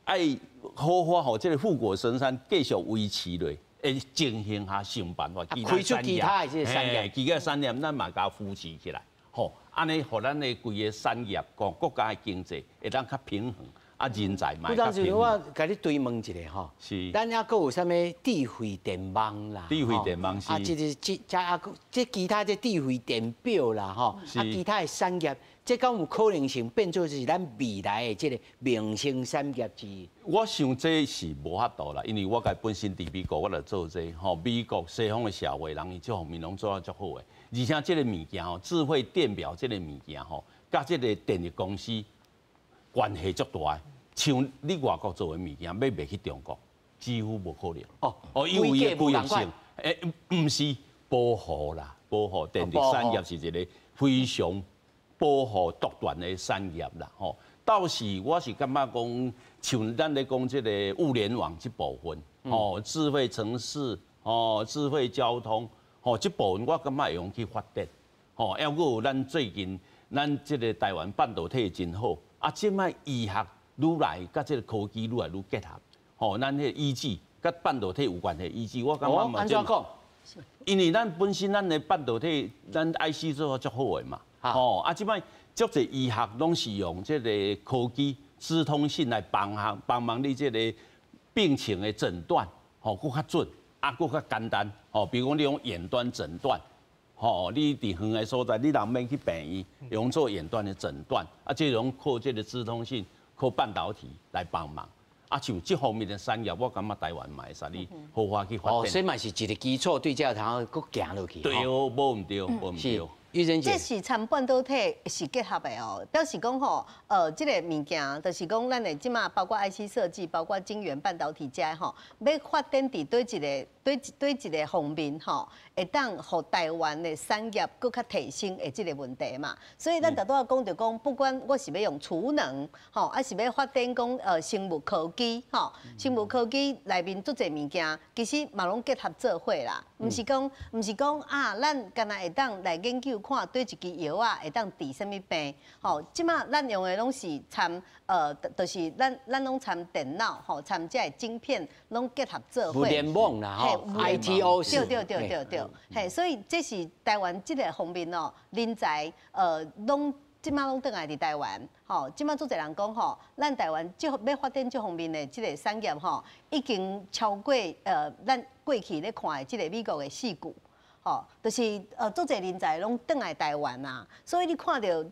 愛好好予這个護國神山繼續維持落，會情形下想辦法。
開出其他的這个產業，
其他產業咱嘛共扶持起來，吼，按呢，予咱的規个產業，國國家的經濟會當較平衡。啊，人才嘛。
當時我共你追問一下吼，
是。
咱猶閣有啥物智慧電網啦？
智慧電網是。
啊，這個這這啊，這其他這智慧電錶啦，吼，啊，其他的產業，這敢有可能性變做是咱未來的這个明星產業之一？
我想這是無法度啦，因為我家本身佇美國，我就做這個吼，美國西方的社會人伊這方面攏做啊足好的，而且這个物件吼，智慧電錶這个物件吼，佮這个電力公司關係足大的，像你外國做的物件，欲賣去中國，幾乎無可能。
哦，
哦，因為伊的規約性，毋是保護啦，保護電力產業是一个非常保護獨斷的產業啦。吼，倒是我是感覺講，像咱咧講這个物聯網這部分，哦，智慧城市，哦，智慧交通，吼，這部分我感覺會用去發展。吼，猶閣有咱最近咱這个台灣半導體真好。啊，這擺醫學愈來佮這个科技愈來愈結合，吼，咱彼个醫治佮半導體有關係，醫治我感覺嘛。
按怎講？
因為咱本身咱的半導體，咱 IC 做足好的嘛，吼，啊，這擺足濟醫學攏是用這个科技、資通訊來幫忙幫忙你這个病情的診斷，吼，閣較準，啊，閣較簡單，吼，比如講你用遠端診斷。吼，你佇遠的所在，你人免去病院，用做遠端的診斷，啊，這種靠這个資通訊、靠半導體來幫忙，啊，像這方面的產業，我感覺台灣嘛會使你好好去發展。
哦，所以嘛是一个基礎，對這個通閣行落去。
對哦，無毋對，無毋對。
這是參半導體是結合的哦，表示講吼，這个物件就是講咱的這馬包括 IC 設計，包括晶圓半導體遮吼，欲發展佇佗一个佗一个方面吼，會當予台灣的產業閣較提升的這个問題嘛。所以咱拄仔講著講，不管我是欲用儲能吼，還是欲發展講生物科技吼，生物科技內面足濟物件，其實嘛攏結合做伙啦，毋是講啊，咱干焦會當來研究。看佗一支藥仔會當治啥物病？吼，這馬咱用的攏是參，就是咱攏參電腦，吼，參這个晶片，攏結合做伙。
物聯網啦，吼，ITO
對對對對對，嘿，所以這是台灣這个方面哦，人才攏這馬攏轉來佇台灣，吼，這馬足濟人講吼，咱台灣這欲發展這方面的這个產業吼，已經超過咱過去咧看的這个美國的矽谷。吼，就是足濟人才攏轉來台灣啊，所以你看著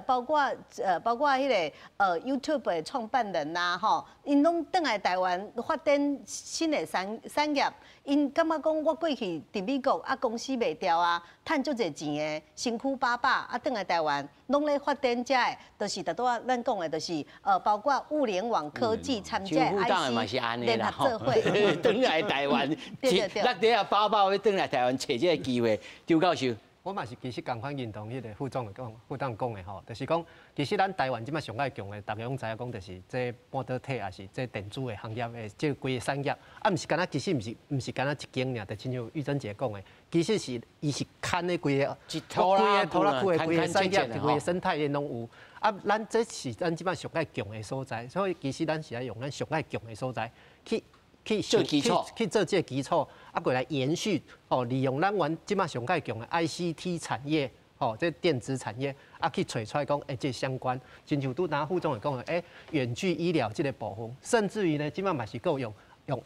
包括彼个YouTube 的創辦人呐，吼，𪜶攏轉來台灣發展新的產業，𪜶感覺講我過去佇美國啊公司賣掉啊，趁足濟錢的，身軀飽飽啊，轉來台灣攏咧發展遮的，就是拄仔咱講的，就是包括物聯網科技參這 IC 聯合做伙，
轉來台灣，
對對對，
咱底下飽飽欲轉來台灣揣這个機會，周教授。
我嘛是其實仝款認同彼个副總講的吼，就是講其實咱台灣這擺上愛強的，大家攏知影講，就是這半導體也是這電子的行業的這規个產業，啊，毋是干焦，其實毋是干焦一間爾，就親像玉珍姐講的，其實是伊是牽的規个規个拖拉庫的規个產業，規个生態鏈攏有。啊，咱這是咱這擺上愛強的所在，所以其實咱是愛用咱上愛強的所在去。去
做基礎，
去做這个基礎，啊，過來延續哦，利用咱原這馬上蓋強的 ICT 產業，吼，這電子產業啊去揣出來講，欸，這相關，親像拄若副總會講的，欸，遠距醫療這個部分，甚至於呢，這擺嘛是閣用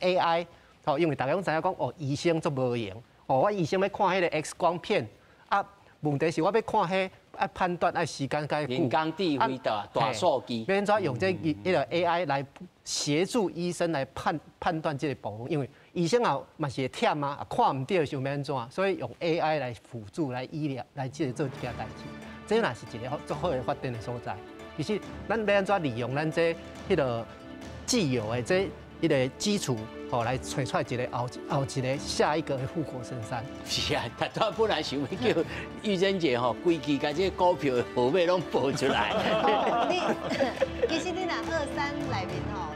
AI，吼，因為大家攏知影講，哦，醫生足無閒，哦，我醫生欲看彼個 X 光片，啊，問題是我欲看彼愛判斷愛時間較久，
人工智慧的大數據，
欲按怎用這彼個 AI 來協助醫生來判斷這個部分，因為醫生也嘛是會忝啊，看毋著想欲按怎，所以用 AI 來輔助來醫療來這個做這件代誌，這若是一個足好的發展的所在。其實咱欲按怎利用咱這彼個既有的這彼個基礎，吼，來揣出來一個後後一個下一個的護國神山。
是啊，他本來想欲叫玉珍姐吼，規期共這個股票的號碼攏報出來。
你其實你若二三內面吼。